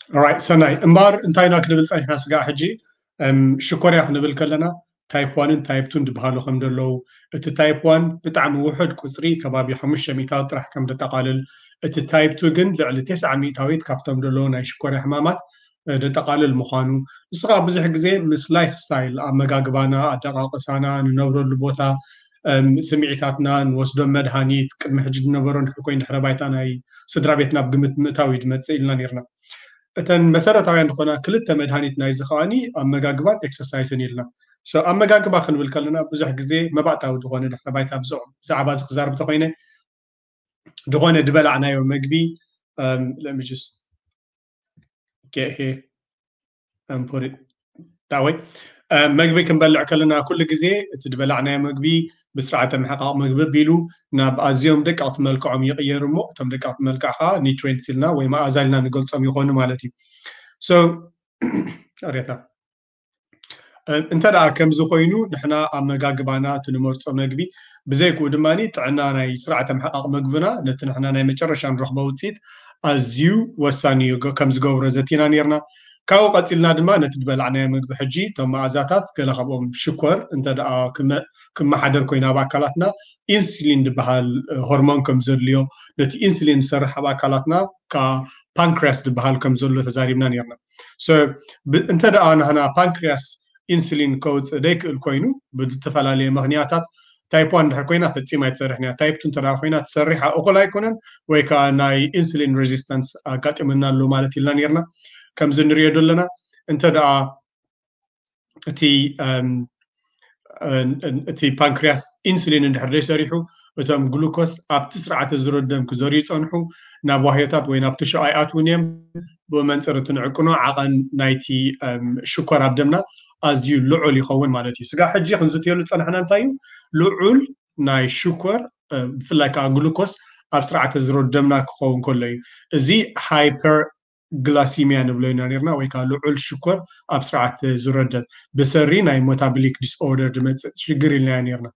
Alright፣ ሰናይ እምበኣር እንታይ ኢና ክንብል ጸኒሕና ስጋዕ ሕጂ? እም፣ ሽኮርያ ክንብል ከለና ታይፕ ዋንን ታይፕ ቱን ዝበሃሉ ከም ዘለዉ፣ እቲ ታይፕ ዋን ብጣዕሚ ውሑድ ቁጽሪ፣ ከባቢ ሓሙሽተ ሚእታዊት ጥራሕ ከም ዘጠቓልል፣ እቲ ታይፕ ቱ ግን ልዕሊ ተስዓ ሚእታዊት ካብቶም ዘለዉ ናይ ሽኮርያ ሕማማት፣ እ፣ ዘጠቓልል ምዃኑ፣ ንሱ ከኣ ብዙሕ ግዜ ምስ ላይፍ ስታይል፣ ኣመጋግባና፣ ኣደቓቕሳና፣ ንነብረሉ ቦታ፣ እም፣ ስምዒታትና፣ ንወስዶም መድሃኒት፣ ቅድሚ ሕጂ ዝነበሮ እንድሕር ኮይኑ ድሕረ ባይታ ናይ ስድራ ቤትና ኣብ ግምት ምእታው እዩ ዝመጽእ ኢልና ነይርና። እተን መሰረታውያን ዝኾና ክልተ መድሃኒት ናይዚ ከኣኒ ኣመጋግባን ኤክሰርሳይስን ኢልና። So ኣመጋግባ ክንብል ከለና ብዙሕ ግዜ መባእታዊ ዝኾነ ድሕረ ባይታ ብዛዕ-፣ ብዛዕባ እዚ ክዛርብ ተኾይነ፣ ዝኾነ ዝበላዕናዮ መግቢ፣ እም፣ let me just get here and put it that way። እም፣ መግቢ ክንበልዕ ከለና ኩሉ ግዜ እቲ ዝበላዕናዮ መግቢ ብስርዓተ ምሕቃቕ መግቢ ኣቢሉ ናብ ኣዝዮም ደቀቕቲ መልክዖም ይቕየር እሞ፣ እቶም ደቀቕቲ መልክዕ ከዓ ኒውትሪየንትስ ኢልና ወይ መኣዛ ኢልና ንገልጾም ይኾኑ ማለት እዩ። So፣ ቅሬታ። እ፣ እንተ ደኣ ከምዚ ኮይኑ፣ ንሕና ኣመጋግባና፣ እቲ ንመርጾ መግቢ፣ ብዘይክኡ ድማ ጥዕና ናይ ስርዓተ ምሕቃቕ መግብና፣ ነቲ ንሕና ናይ መጨረሻ ንረኽቦ ውጽኢት ኣዝዩ ወሳኒ እዩ፣ ገ-፣ ከም ዝገብሮ ዘቲና ነይርና። ካብኡ ቀጺልና ድማ ነቲ ዝበላዕናዮ መግቢ ሕጂ፣ እቶም መኣዛታት፣ ገለ ካብኦም ሽኮር እንተ ደኣ ክመ-፣ ክመሓደር ኮይኑ ኣብ ኣካላትና፣ ኢንሱሊን ዝበሃል፣ እ፣ ሆርሞን ከም ዘድልዮ፣ ነቲ ኢንሱሊን ዝሰርሕ ኣብ ኣካላትና፣ ከኣ ፓንክሪያስ ዝበሃል ከም ዘሎ ተዛሪብና ነይርና። So፣ ብ-፣ እንተ ደኣ ናህና ፓንክሪያስ ኢንሱሊን ከውጽእ ዘይክእል ኮይኑ፣ ብዝተፈላለየ ምኽንያታት፣ ታይፕ ዋን እንድሕር ኮይና ፈጺማ ኣይትሰርሕን እያ። ታይፕ ቱ እንተ ደኣ ኮይና ትሰርሕ፣ እኹል ኣይኮነን፣ ወይ ከኣ ናይ ኢንሱሊን ሬዚስታንስ ኣጋጢመና ኣሎ ማለት ኢልና ነይርና። ከምዚ ንሪኦ ዘለና፣ እንተ ደኣ እቲ፣ እም፣ እ-፣ እ-፣ እቲ ፓንክሪያስ ኢንሱሊን እንድሕር ዘይሰሪሑ፣ እቶም ግሉኮስ ኣብቲ ስርዓተ ዝሮ ደም ክዘርዩ ይጸንሑ፣ ናብ ዋህዮታት ወይ ናብ ቲሹ ኣይኣትዉን እዮም። ብመንጽር እቲ ንዕቅኖ ዓቐን ናይቲ፣ እም፣ ሽኮር ኣብ ደምና ኣዝዩ ልዑል ይኸውን ማለት እዩ። ስጋዕ ሕጂ ክንዝትየሉ ዝጸናሕና እንታይ እዩ? ልዑል ናይ ሽኮር፣ እ፣ ብፍላይ ከኣ ግሉኮስ ኣብ ስርዓተ ዝሮ ደምና ክኸውን ከሎ እዩ። እዚ ሃይፐር ግላሲሚያ ንብሎ ኢና ነርና፣ ወይ ከኣ ልዑል ሽኮር ኣብ ስርዓት ዝሮ ደም ብሰሪ ናይ ሞታብሊክ ዲስኦርደር ዝመጽእ ሽግር ኢልናዮ ነርና።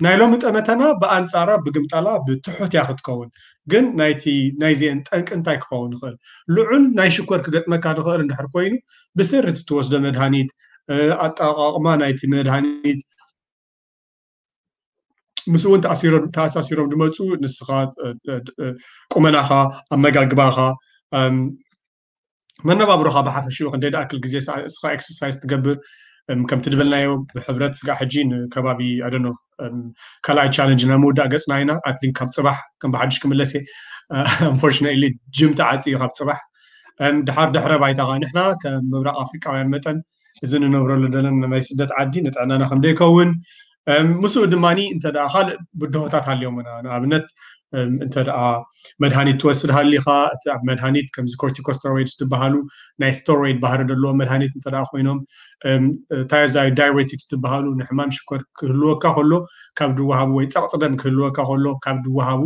ናይ ሎሚ ጠመተና ብኣንጻራ ብግምጣላ ብትሑት እያ ክትከውን። ግን ናይቲ፣ ናይዚአን ጠንቂ እንታይ ክኸውን ይኽእል? ልዑል ናይ ሽኮር ክገጥመካ ዝኽእል እንድሕር ኮይኑ፣ ብሰሪ እቲ ትወስዶ መድሃኒት፣ እ፣ ኣጠቓቕማ ናይቲ መድሃኒት፣ ምስ እውን ተኣሲሮም፣ ተኣሳሲሮም ዝመፁ ንስኻ፣ እ፣ እ፣ እ፣ ቁመናኻ፣ ኣመጋግባኻ፣ እም፣ መነባብሮኻ ብሓፈሽኡ ክንደይ ዝኣክል ግዜ ስዓ-፣ እስኻ ኤክሰርሳይዝ ትገብር፣ እም፣ ከምቲ ዝበልናዮ ብሕብረት ስጋዕ ሕጂ ንከባቢ፣ I don't know፣ እም፣ ካልኣይ ቻለንጅ ናይ ምውዳእ ገፅና ኢና። ኣትሊን ካብ ፅባሕ ከም ብሓድሽ ክምለስ እየ። እ፣ ኣንፎርችነትሊ ጅም ተዓፅዩ ካብ ፅባሕ። እም፣ ድሓር ድሕረ ባይታ ኸዓ ንሕና ከም ምብራቕ ኣፍሪቃውያን መጠን እዚ ንነብረሉ ዘለና ናይ ስደት ዓዲ ንጥዕናና ከም ዘይከውን፣ እም፣ ምስኡ ድማኒ እንተ ደኣ ካልእ ብድሆታት ሃልዮምና፣ ንኣብነት፣ እም፣ እንተ ደኣ መድሃኒት ትወስድ ሃሊኻ፣ እቲ ኣብ መድሃኒት ከምዚ ኮርቲኮስቴሮይድስ ዝበሃሉ ናይ ስቴሮይድ ባህሪ ዘለዎም መድሃኒት እንተ ደኣ ኮይኖም፣ እም፣ ታይሮይድ ዳይሬቲክስ ዝበሃሉ ንሕማም ሽኮር ክህልወካ ከሎ ካብ ዝወሃቡ ወይ ጸቕጢ ደም ክህልወካ ከሎ ካብ ዝወሃቡ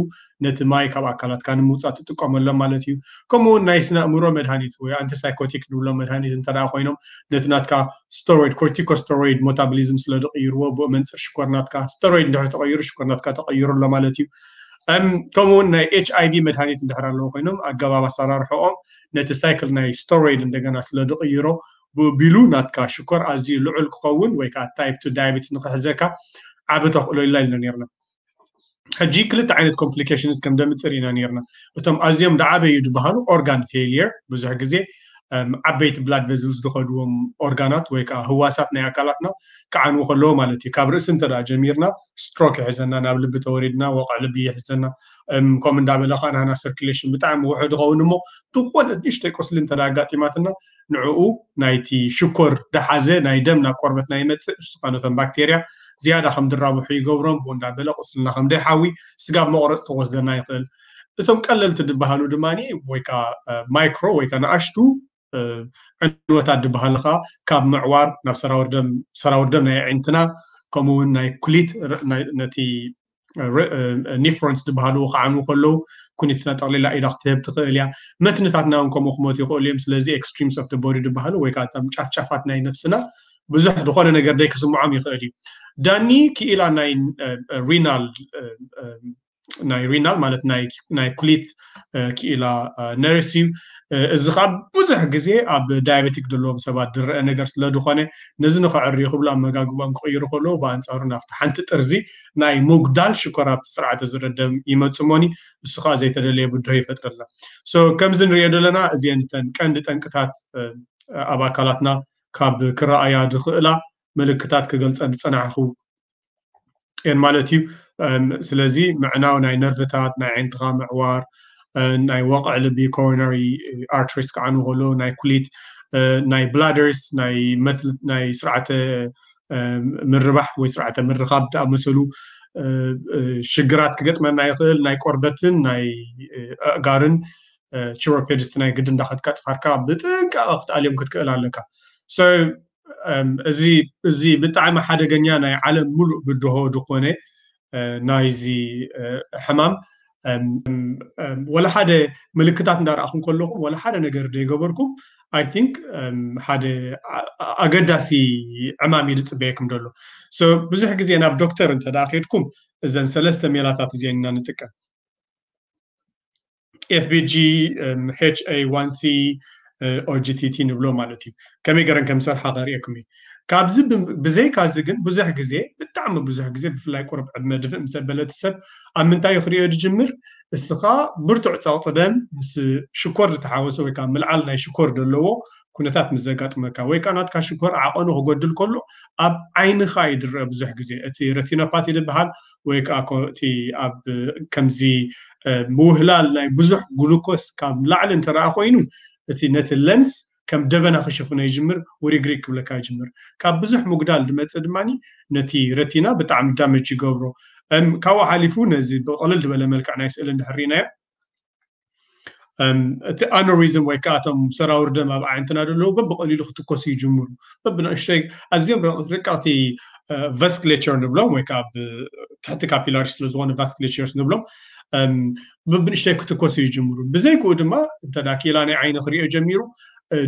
ነቲ ማይ ካብ ኣካላትካ ንምውጻእ ትጥቀመሎም ማለት እዩ። ከምኡ እውን ናይ ስነ ኣእምሮ መድሃኒት ወይ ኣንቲሳይኮቲክ ንብሎም መድሃኒት እንተ ደኣ ኮይኖም ነቲ ናትካ ስቴሮይድ፣ ኮርቲኮስቴሮይድ ሞታቦሊዝም ስለ ዝቕይርዎ ብኡ መንጽር ሽኮር ናትካ ስቴሮይድ እንድሕር ተቐይሩ ሽኮር ናትካ ተቐይሩ ኣሎ ማለት እዩ። እም፣ ከምኡ እውን ናይ ኤች ኣይ ቪ መድሃኒት እንድሕር ኣለዎ ኮይኖም ኣገባብ ኣሰራርሕኦም ነቲ ሳይክል ናይ ስቴሮይድ እንደገና ስለ ዝቕይሮ ብኡ ቢሉ ናትካ ሽኮር ኣዝዩ ልዑል ክኸውን ወይ ከዓ ታይፕ ቱ ዳያቤትስ ንኽሕዘካ ዓቢ ተኽእሎ ኢልና ኢልና ነርና። ሕጂ ክልተ ዓይነት ኮምፕሊኬሽንስ ከም ደምፅእ ርኢና ነርና። እቶም ኣዝዮም ዝዓበዩ ዝበሃሉ ኦርጋን ፌሊየር፣ ብዙሕ ግዜ፣ እም፣ ዓበይቲ ብላድ ቨዝልስ ዝኸድዎም ኦርጋናት ወይ ከዓ ህዋሳት ናይ ኣካላትና ክዓንዉ ከለዎ ማለት እዩ። ካብ ርእሲ እንተ ደኣ ጀሚርና ስትሮክ ይሕዘና፣ ናብ ልቢ ተወሪድና ወቕዕ ልቢ ይሕዘና። እም፣ ከምኡ እንዳበለ ከዓ ናህና ሰርኩሌሽን ብጣዕሚ ውሑድ ይኸውን እሞ ዝኾነ ንእሽተይ ቁስሊ እንተ ደኣ ኣጋጢማትና ንዕኡ ናይቲ ሽኮር ዝሓዘ ናይ ደም ናብ ቆርበትና ይመጽእ፣ እሱ ከዓ ነቶም ባክቴርያ ዝያዳ ከም ዝራብሑ ይገብሮም፣ ብኡ እንዳበለ ቁስልና ከም ዘይሓዊ ስጋብ መቑረፅ ተወስደና ይኽእል። እቶም ቀለልቲ ዝበሃሉ ድማ ወይ ከዓ፣ እ፣ ማይክሮ ወይ ከዓ ንኣሽቱ፣ እ፣ ዕንወታት ዝበሃሉ ከዓ ካብ ምዕዋር ናብ ሰራውር ደም፣ ሰራውር ደም ናይ ኣዒንትና ከምኡ እውን ናይ ኩሊት ር-፣ ናይ፣ ነቲ ር-፣ እ፣ ኒፍሮንስ ዝበሃሉ ክዓንዉ ከለዉ ኩኒትና ጠቕሊላ ኢዳ ክትህብ ትኽእል እያ። መትንታትና እውን ከምኡ ክሞቱ ይኽእሉ እዮም። ስለዚ ኤክስትሪምስ ኦፍ ቦዲ ዝበሃሉ ወይ ከዓ እቶም ጫፍጫፋት ናይ ነብስና ብዙሕ ዝኾነ ነገር ዘይክስምዖም ይኽእል እዩ። ዳኒ ክኢላ ናይ፣ እ፣ ሪናል፣ እ፣ እ፣ ናይ ሪናል ማለት ናይ፣ ናይ ኩሊት፣ እ፣ ክኢላ፣ እ፣ ነርስ እዩ። እዚ ካብ ብዙሕ ግዜ ኣብ ዳያቤቲክ ዘለዎም ሰባት ዝረአ ነገር ስለ ዝኾነ፣ ነዚ ንኸዕርዩ ክብሉ ኣመጋግባኦም ክቕይሩ ከለዉ፣ ብኣንጻሩ ናብቲ ሓንቲ ጥርዚ ናይ ምጉዳል ሽኮር ኣብቲ ስርዓተ ዝረደም ይመጽእ እሞኒ፣ እሱ ከዓ ዘይተደለየ ብድሆ ይፈጥረልና። So ከምዚ ንሪኦ ዘለና፣ እዚአን እተን ቀንዲ ጠንቅታት ኣብ ኣካላትና ካብ ክረኣያ ዝኽእላ ምልክታት ክገልጸን ዝጸናሕኹ እየን ማለት እዩ። ስለዚ ምዕናው ናይ ነርቭታት፣ ናይ ዓይንትኻ ምዕዋር፣ ናይ ወቕዕ ልቢ፣ ኮሮነሪ ኣርትሪስ ክዓኑ ከሎ፣ ናይ ኩሊት፣ ናይ ብላደርስ፣ ናይ መትል፣ ናይ ስርዓተ ምርባሕ ወይ ስርዓተ ምርኻብ ዝኣመሰሉ ሽግራት ክገጥመና ይኽእል። ናይ ቆርበትን ናይ ኣእጋርን ቺሮፔዲስት ናይ ግድን እንዳኸድካ ጽፋርካ ብጥንቃቐ ክትኣልዮም ክትክእል ኣለካ። እዚ ብጣዕሚ ሓደገኛ ናይ ዓለም ሙሉእ ብድሆ ዝኾነ ናይዚ ሕማም፣ ወላ ሓደ ምልክታት እንዳረኣኹም ከለኹም፣ ወላ ሓደ ነገር ዘይገበርኩም፣ I think ሓደ ኣገዳሲ ዕማም እዩ ዝፅበየኩም ዘሎ። ብዙሕ ግዜ ናብ ዶክተር እንተ ደኣ ከድኩም፣ እዘን ሰለስተ ሜላታት እዚአን ኢና ንጥቀም። FBG፣ HA one C፣ OGTT ንብሎ ማለት እዩ። ከመይ ገረን ከም ዝሰርሓ ከርእየኩም እዩ። ካብዚ ብዘይካዚ ግን፣ ብዙሕ ግዜ፣ ብጣዕሚ ብዙሕ ግዜ፣ ብፍላይ ቁሩብ ዕድመ ድፍእ ምስ ኣበለ እቲ ሰብ ኣብ ምንታይ እዩ ክርእዮ ዝጅምር? እስኻ ብርቱዕ ጸቕጢ ደም ምስ ሽኮር ዝተሓወሰ ወይ ከዓ ምልዓል ናይ ሽኮር ዘለዎ ኩነታት ምስ ዘጋጥመካ፣ ወይ ከዓ ናትካ ሽኮር ዓቐኑ ክጎድል ከሎ ኣብ ዓይንኻ እዩ ዝረአ። ብዙሕ ግዜ እቲ ረቲኖፓቲ ዝበሃል ወይ ከዓ እቲ ኣብ ከምዚ ምውህላል ናይ ብዙሕ ግሉኮስ ካብ ላዕሊ እንተረኣ ኮይኑ፣ እቲ ነቲ ለንስ ከም ደበና ክሽፍኖ ይጅምር፣ ውሪግሪግ ክብለካ ይጅምር። ካብ ብዙሕ ምጉዳል ዝመፅእ ድማ ነቲ ረቲና ብጣዕሚ ዳመጅ ይገብሮ። ካብኡ ሓሊፉ ነዚ ብቐልል ዝበለ መልክዕ ናይ ስእሊ እንድሕር ርኢናዮ፣ እቲ ኣኖሪዝም ወይ ከዓ እቶም ሰራውር ደም ኣብ ኣዒንትና ዘለዉ በብቐሊሉ ክትኮሱ ይጅምሩ። በብንእሽተይ ኣዝዮም ረቀቕቲ ቫስኩሌቸር ንብሎም ወይ ከዓ ትሕቲ ካፒላሪ ስለዝኾነ ቫስኩሌቸርስ ንብሎም፣ በብንእሽተይ ክትኮሱ ይጅምሩ። ብዘይክኡ ድማ እንተ ኪላ ናይ ዓይኒ ክሪኦ ጀሚሩ፣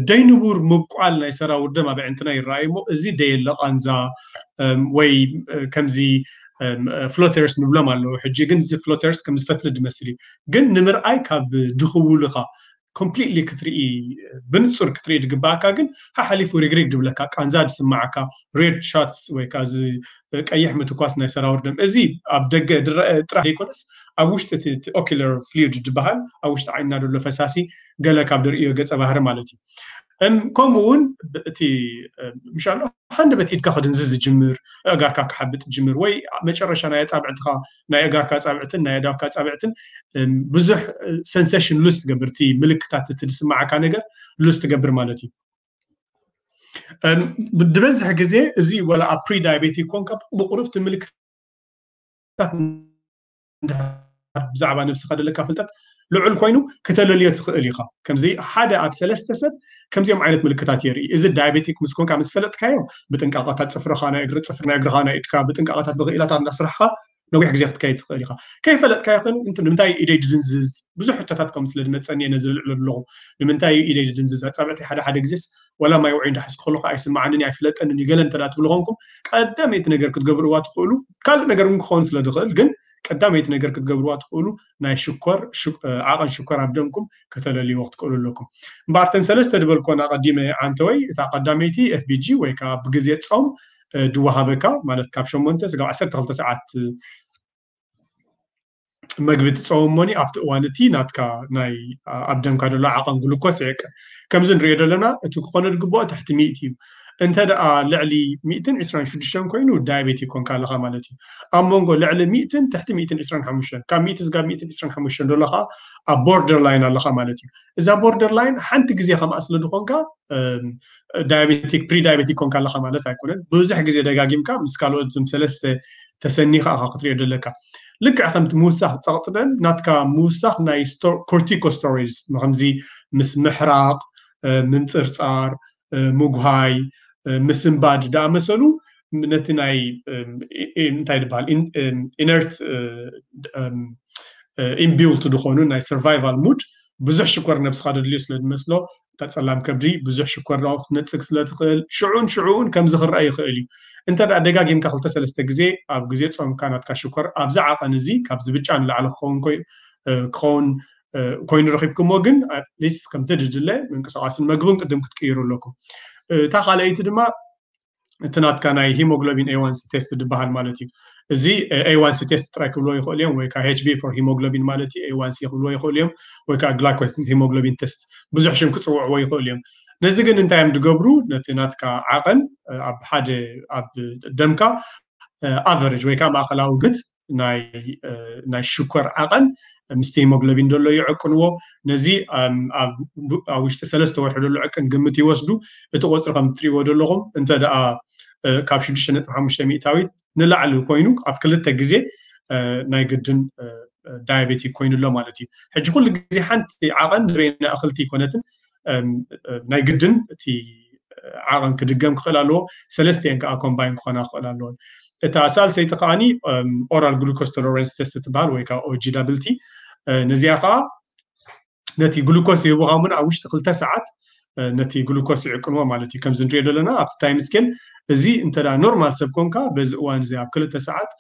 ደይንቡር ምብቋል ናይ ሰራውር ደም ኣብ ኣዒንትና ይረኣዩ እሞ፣ እዚ ደየለ ቃንዛ ወይ ከምዚ ፍሎተርስ ንብሎም ኣለዉ። ሕጂ ግን እዚ ፍሎተርስ ከም ዝፈትሊ ዝመስል እዩ። ግን ንምርኣይ ካብ ድኽውልኻ ኮምፕሊትሊ ክትርኢ፣ ብንጹር ክትርኢ ዝግባኣካ ግን ሓሓሊፉ ሪግሪግ ዝብለካ፣ ቃንዛ ዝስማዓካ፣ ሬድ ሻትስ ወይ ከዓ እዚ ቀይሕ ምትኳስ ናይ ሰራውር ደም፣ እዚ ኣብ ደገ ዝረአ ጥራሕ ዘይኮነስ ኣብ ውሽጢ እቲ ኦኪለር ፍሉድ ዝበሃል ኣብ ውሽጢ ዓይንና ዘሎ ፈሳሲ ገለ ካብ ድርእዮ ገጸ ባህሪ ማለት እዩ። ከምኡ እውን እቲ ምሻሎ ሓንደበት ኢድካ ክድንዝዝ ዝጅምር፣ ኣእጋርካ ክሓብጥ ዝጅምር፣ ወይ መጨረሻ ናይ ኣጻብዕትኻ፣ ናይ ኣእጋርካ ኣጻብዕትን ናይ ኣእዳውካ ኣጻብዕትን ብዙሕ ሰንሴሽን ሉዝ ትገብር፣ እቲ ምልክታት እቲ ዝስማዓካ ነገር ሉዝ ትገብር ማለት እዩ። ድበዝሕ ግዜ እዚ ወላ ኣብ ፕሪ ዳያቤቲክ ኮንካ ብቁሩብ እቲ ምልክታት ብዛዕባ ነብስኻ ዘለካ ፍልጠት ልዑል ኮይኑ ክተለልዮ ትኽእል ኢኻ። ከምዚ ሓደ ኣብ ሰለስተ ሰብ ከምዚኦም ዓይነት ምልክታት የርኢ። እዚ ዳያቤቲክ ምስ ኮንካ ምስ ፈለጥካዮ ብጥንቃቐታት ጽፍርኻ ናይ እግሪ፣ ጽፍሪ ናይ እግርኻ ናይ ኢድካ ብጥንቃቐታት ብኽኢላታት እንዳስራሕኻ ነዊሕ ግዜ ክትከይድ ትኽእል ኢኻ። ከይፈለጥካዮ ግን ንምንታይ ኢደይ ድድንዝዝ? ብዙሕ ሕቶታት ከም ስለ ዝመፀኒ እየ ነዚ ልዕሎ ኣለኹ። ንምንታይ እዩ ኢደይ ድድንዝዝ? ኣጻብዕተይ ሓደ ሓደ ግዜስ ወላ ማይ ውዑይ እንዳሓዝኩ ከለኹ ኣይስምዓንን እዩ፣ ኣይፍለጠንን እዩ፣ ገለ እንተ ትብሉ ኮንኩም ቀዳመይቲ ነገር ክትገብርዋ ትኽእሉ፣ ካልእ ነገር እውን ክኸውን ስለ ዝኽእል፣ ግን ቀዳመይቲ ነገር ክትገብርዋ ትኽእሉ ናይ ሽኮር፣ ዓቐን ሽኮር ኣብ ደምኩም ከተለልይዎ ክትክእሉ ኣለኩም። እምበኣር እተን ሰለስተ ዝበልኮን ኣቐዲመ ዓንተወይ፣ እታ ቀዳመይቲ FBG ወይ ከዓ ብግዜ ጾም ድወሃበካ፣ ማለት ካብ ሸሞንተ ስጋብ ዓሰርተ ክልተ ሰዓት መግቢ ትጸውሞኒ ኣብቲ እዋን እቲ ናትካ ናይ ኣብ ደምካ ዘሎ ዓቐን ግሉኮስ ይዕቀ። ከምዚ ንሪኦ ዘለና እቲ ክኾነ ዝግብኦ ትሕቲ ሚእቲ እዩ። እንተ ደኣ ልዕሊ ሚእትን ዕስራን ሽዱሽተን ኮይኑ ዳያቤቲክ ኮንካ ኣለኻ ማለት እዩ። ኣብ መንጎ ልዕሊ ሚእትን ትሕቲ ሚእትን ዕስራን ሓሙሽተን፣ ካብ ሚእቲ ስጋብ ሚእትን ዕስራን ሓሙሽተን ዘሎ ኸዓ ኣብ ቦርደር ላይን ኣለኻ ማለት እዩ። እዛ ቦርደር ላይን ሓንቲ ግዜ ከምኣ ስለ ዝኾንካ ዳያቤቲክ ፕሪ ዳያቤቲክ ኮንካ ኣለኻ ማለት ኣይኮነን። ብዙሕ ግዜ ደጋጊምካ ምስ ካልኦት እዞም ሰለስተ ተሰኒኻ ኢኻ ክትሪኦ ዘለካ። ልክዕ ከምቲ ምውሳኽ ጸቕጢ ደም ናትካ ምውሳኽ ናይ ኮርቲኮስቴሮይድስ፣ ከምዚ ምስ ምሕራቕ፣ ምንጽርጻር፣ ምጉሃይ፣ ምስንባድ ዝኣመሰሉ ነቲ ናይ እንታይ ዝበሃል ኢነርት ኢንቢልት ዝኾኑ ናይ ሰርቫይቫል ሙድ ብዙሕ ሽኮር ነብስኻ ደድልዮ ስለ ዝመስሎ፣ እታ ጸላም ከብዲ ብዙሕ ሽኮር ክትነጽግ ስለ ትኽእል፣ ሽዑን ሽዑን ከምዚ ክረአ ይኽእል እዩ። እንተ ደኣ ደጋጊምካ ክልተ ሰለስተ ግዜ ኣብ ግዜ ጾምካ ናትካ ሽኮር ኣብዚ ዓቐን እዚ ካብዚ ብጫ ንላዕሊ ክኸውን ኮይ-፣ ክኸውን ኮይኑ ረኪብኩሞ፣ ግን ኣትሊስት ከምቲ ድድለ ምንቅስቃስን መግብን ቅድም ክትቅይሩ ኣለኩም። እታ ካልኣይቲ ድማ እቲ ናትካ ናይ ሂሞግሎቢን ኤዋንሲ ቴስት ዝበሃል ማለት እዩ። እዚ ኤዋንሲ ቴስት ጥራይ ክብልዎ ይኽእሉ እዮም፣ ወይ ከዓ ኤች ቢ ፎር ሂሞግሎቢን ማለት እዩ፣ ኤዋንሲ ክብልዎ ይኽእሉ እዮም፣ ወይ ከዓ ግላይኮ ሂሞግሎቢን ቴስት፣ ብዙሕ ሽም ክፅውዕዎ ይኽእሉ እዮም። ነዚ ግን እንታይ እዮም ዝገብሩ? ነቲ ናትካ ዓቐን ኣብ ሓደ ኣብ ደምካ ኣቨሬጅ ወይ ከዓ ማእከላዊ ግት ናይ ናይ ሽኮር ዓቐን ምስቲ ሂሞግሎቢን ዘሎ ይዕቅንዎ። ነዚ ኣብ ውሽጢ ሰለስተ ወርሒ ዘሎ ዕቅን ግምት ይወስዱ። እቲ ቁፅሪ ከም ትሪእዎ ዘለኹም እንተ ደኣ ካብ ሽዱሽተ ነጥቢ ሓሙሽተ ሚእታዊት ንላዕሊ ኮይኑ ኣብ ክልተ ግዜ ናይ ግድን ዳያቤቲክ ኮይኑ ኣሎ ማለት እዩ። ሕጂ ኩሉ ግዜ ሓንቲ ዓቐን ንበይና እኽልቲ ኣይኮነትን፣ ናይ ግድን እቲ ዓቐን ክድገም ክኽእል ኣለዎ። ሰለስቲአን ከዓ ኮምባይን ክኾና ክኽእል ኣለዎን። እታ ሳልሰይቲ ከዓኒ ኦራል ግሉኮስ ቶለረንስ ቴስት ትበሃል ወይ ከዓ ኦጂ ዳብልቲ። ነዚኣ ከዓ ነቲ ግሉኮስ ይህቡኻ እሞ ኣብ ውሽጢ ክልተ ሰዓት ነቲ ግሉኮስ ይዕቅንዎ ማለት እዩ። ከምዚ ንሪኦ ዘለና ኣብቲ ታይም ስኬል እዚ እንተ ኖርማል ሰብ ኮንካ በዚ እዋን እዚ ኣብ ክልተ ሰዓት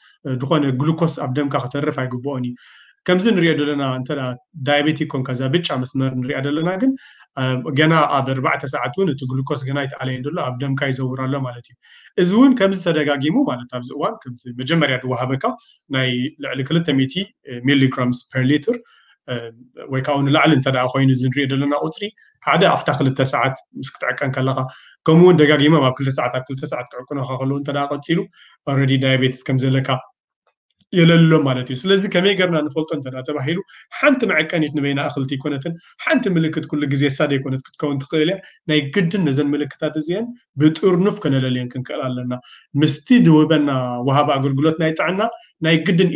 ዝኾነ ግሉኮስ ኣብ ደምካ ክተርፍ ኣይግብኦን እዩ። ከምዚ ንሪኦ ዘለና እንተ ዳያቤቲክ ኮንካ እዛ ብጫ መስመር ንሪኣ ዘለና ግን ገና ኣብ ኣርባዕተ ሰዓት እውን እቲ ግሉኮስ ገና ኣይተኣለየን ዘሎ ኣብ ደምካ ይዘውር ኣሎ ማለት እዩ። እዚ እውን ከምዚ ተደጋጊሙ ማለት ኣብዚ እዋን ከምቲ መጀመርያ ዝወሃበካ ናይ ልዕሊ ክልተ ሚእቲ ሚሊግራምስ ፐር ሊትር ወይ ከዓ ንላዕሊ እንተ ኮይኑ እዚ ንሪኦ ዘለና ቁፅሪ ሓደ ኣብታ ክልተ ሰዓት ምስ ክትዕቀን ከለካ ከምኡ እውን ደጋጊሞም ኣብ ክልተ ሰዓት ኣብ ክልተ ሰዓት ክዕቅኑካ ከለዉ እንተ ቀፂሉ ኦልሬዲ ዳያቤትስ ከም ዘለካ የለሎ ማለት እዩ። ስለዚ ከመይ ገርና ንፈልጦ እንተ ተባሂሉ ሓንቲ መዐቀኒት ንበይና እኽልቲ ኣይኮነትን። ሓንቲ ምልክት ኩሉ ግዜ እሳ ዘይኮነት ክትከውን ትኽእል እያ። ናይ ግድን ነዘን ምልክታት እዚአን ብጥርኑፍ ከነለልየን ክንክእል ኣለና። ምስቲ ዝህበና ወሃቢ ኣገልግሎት ናይ ጥዕና ናይ ግድን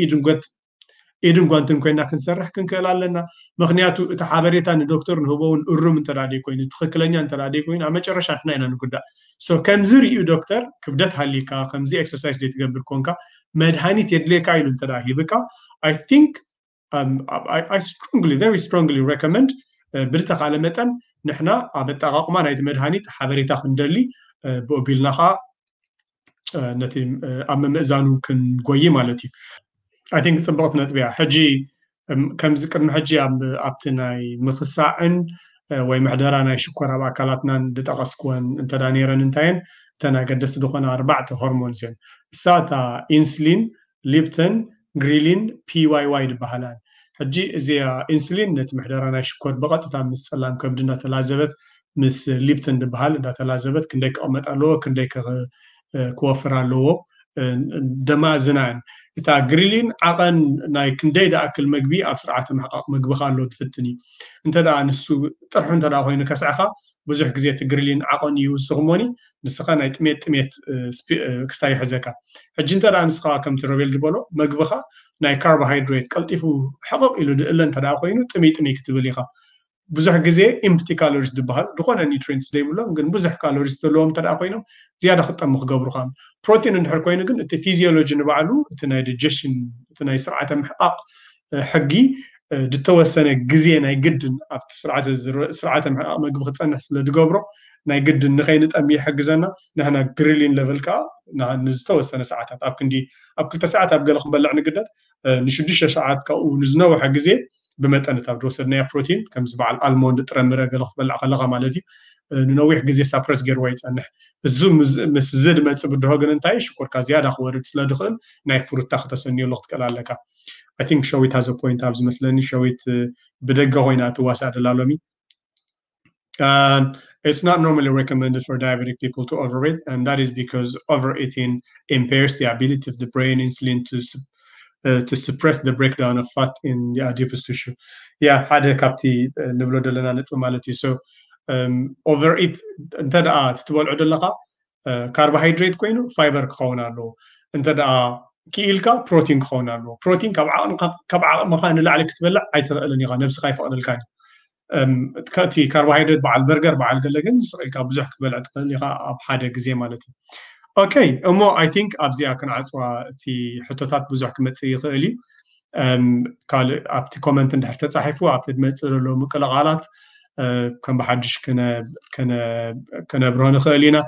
ኢድን ጓንትን ኮይና ክንሰርሕ ክንክእል ኣለና። ምክንያቱ እቲ ሓበሬታ ንዶክተር ንህቦ እውን እሩም እንተ ደኣ ኮይኑ ትኽክለኛ እንተ ደኣ ኮይኑ ኣብ መጨረሻ ንሕና ኢና ንጉዳእ። ሶ ከምዚ ርእዩ ዶክተር ክብደት ሃሊካ ከምዚ ኤክሰርሳይዝ ዘይትገብር ኮንካ መድሃኒት የድልየካ ኢሉ እንተ ደኣ ሂብካ I think I strongly very strongly recommend ብዝተኻለ መጠን ንሕና ኣብ ኣጠቓቕማ ናይቲ መድሃኒት ሓበሬታ ክንደሊ ብኡ ቢልና ከዓ ነቲ ኣብ ምምእዛኑ ክንጎይ ማለት እዩ። I think ፅብቕቲ ነጥቢ እያ። ሕጂ ከምዚ ቅድሚ ሕጂ ኣብቲ ናይ ምኽሳዕን ወይ ምሕደራ ናይ ሽኮር ኣብ ኣካላትናን ዝጠቐስክወን እንተ ነይረን እንታየን እተን ኣገደስቲ ዝኾነ ኣርባዕተ ሆርሞንስ እየን። እሳ እታ ኢንስሊን፣ ሊፕተን፣ ግሪሊን፣ ፒዋይዋይ ዝበሃላ እየን። ሕጂ እዚኣ ኢንስሊን ነቲ ምሕደራ ናይ ሽኮር ብቐጥታ ምስ ፀላም ከብዲ እንዳተላዘበት ምስ ሊፕተን ዝበሃል እንዳተላዘበት ክንደይ ክቕመጥ ኣለዎ፣ ክንደይ ክወፍር ኣለዎ ደማዝና እየን። እታ ግሪሊን ዓቐን ናይ ክንደይ ደኣክል መግቢ ኣብ ስርዓተ ምሕቃቕ መግብኻ ኣሎ ትፍትን እዩ። እንተ ደኣ ንሱ ጥርሑ እንተ ደኣ ኮይኑ ከስዕኻ ብዙሕ ግዜ እቲ ግሪሊን ዓቐኑ ይውስኽ እሞኒ ንስኻ ናይ ጥሜት ጥሜት ክስታይ ይሕዘካ። ሕጂ እንተ ደኣ ንስኻ ከምቲ ሮቤል ዝበሎ መግብኻ ናይ ካርቦሃይድሬት ቀልጢፉ ሕቕቕ ኢሉ ድእለ እንተ ደኣ ኮይኑ ጥምይ ጥምይ ክትብል ኢኻ። ብዙሕ ግዜ ኢምፕቲ ካሎሪስ ዝበሃል ዝኾነ ኒውትሪንትስ ዘይብሎም ግን ብዙሕ ካሎሪስ ዘለዎም እንተ ኮይኖም ዝያዳ ክጠሙ ክገብሩኻ። ፕሮቲን እንድሕር ኮይኑ ግን እቲ ፊዚዮሎጂ ንባዕሉ እቲ ናይ ዳይጀሽን እቲ ናይ ስርዓተ ምሕቃቕ ሕጊ ዝተወሰነ ግዜ ናይ ግድን ኣብቲ ስርዓተ ምሕቃቕ መግቢ ክፀንሕ ስለ ዝገብሮ ናይ ግድን ንኸይንጠሚ ይሕግዘና። ንሕና ግሪሊን ለቨል ከዓ ንዝተወሰነ ሰዓታት ኣብ ክንዲ ኣብ ክልተ ሰዓት ኣብ ገለ ክንበልዕ ንግደድ ንሽዱሽተ ሰዓት ካብኡ ንዝነውሐ ግዜ ብመጠን እታ ዝወሰድናያ ፕሮቲን ከምዚ በዓል ኣልሞንድ ጥረምረ ገለ ክትበልዕ ከለካ ማለት እዩ ንነዊሕ ግዜ ሳፕረስ ገይርዎ ይፀንሕ። እዚ ምስ ዝመፅእ ብድሆ ግን እንታይ ሽኮርካ ዝያዳ ክወርድ ስለ ዝኽእል ናይ ፍሩታ ከተሰንየሉ ክትክእል ኣለካ። I think ሸዊት has a point ኣብዚ መስለኒ። ሸዊት ብደገ ኮይና ትዋሳእ ደላ ሎሚ። Um, it's not normally recommended for diabetic people to overeat, and that is because overeating impairs the ability of the brain insulin to uh, to suppress the breakdown of fat in the adipose tissue. Yeah, ሓደ ካብቲ ንብሎ ዘለና ነጥቢ ማለት እዩ። So um, overeat እንተ ደኣ ትበልዑ ዘለካ ካርቦሃይድሬት ኮይኑ ፋይበር ክኸውን ኣለዎ። እንተ ደኣ ክኢልካ ፕሮቲን ክኸውን ኣለዎ። ፕሮቲን ካብ ዓቕምኻ ንላዕሊ ክትበልዕ ኣይትኽእልን ኢኻ፣ ነብስኻ ኣይፈቕደልካን እዩ። እቲ ካርቦሃይድሬት በዓል በርገር በዓል ገለ ግን ስቕ ኢልካ ብዙሕ ክትበልዕ ትኽእል ኢኻ ኣብ ሓደ ግዜ ማለት እዩ። ኦኬ፣ እሞ I think ኣብዚኣ ክንዓፅዋ እቲ ሕቶታት ብዙሕ ክመፅእ ይኽእል እዩ። ካልእ ኣብቲ ኮመንት እንድሕር ተፃሒፉ ኣብቲ ዝመፅእ ዘሎ ምቅልቓላት ከም ብሓድሽ ከነብርሆ ንኽእል ኢና።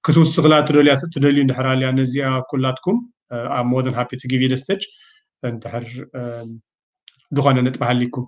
ክትውስኽላ ትደልያ ትደልዩ እንድሕር ኣልያ ነዚኣ ኩላትኩም I'm more than happy to give you the stage እንድሕር ዝኾነ ነጥቢ ሃሊኩም።